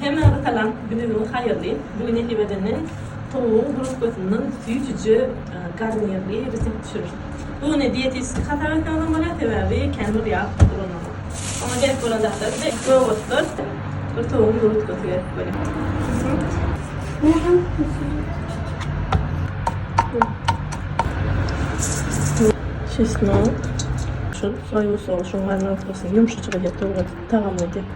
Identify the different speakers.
Speaker 1: Hemmäňize salam, günüňiz haýyrly. Bu gün nesip edenden towugyň grudkasyndan süýjüje garnirli resept düşüreris. Bu güni diýetistiki hasap etseňizem bolýar, sebäbi kän bir ýag ulanmadyk. Oňa gerek bolan zatlar bize gök otlar, bir towugyň grudkasy gerek bolýar. Çesnok, şu soýa sosuň garnirkasyny ýumşajyk edýär towuga tagamly edýär.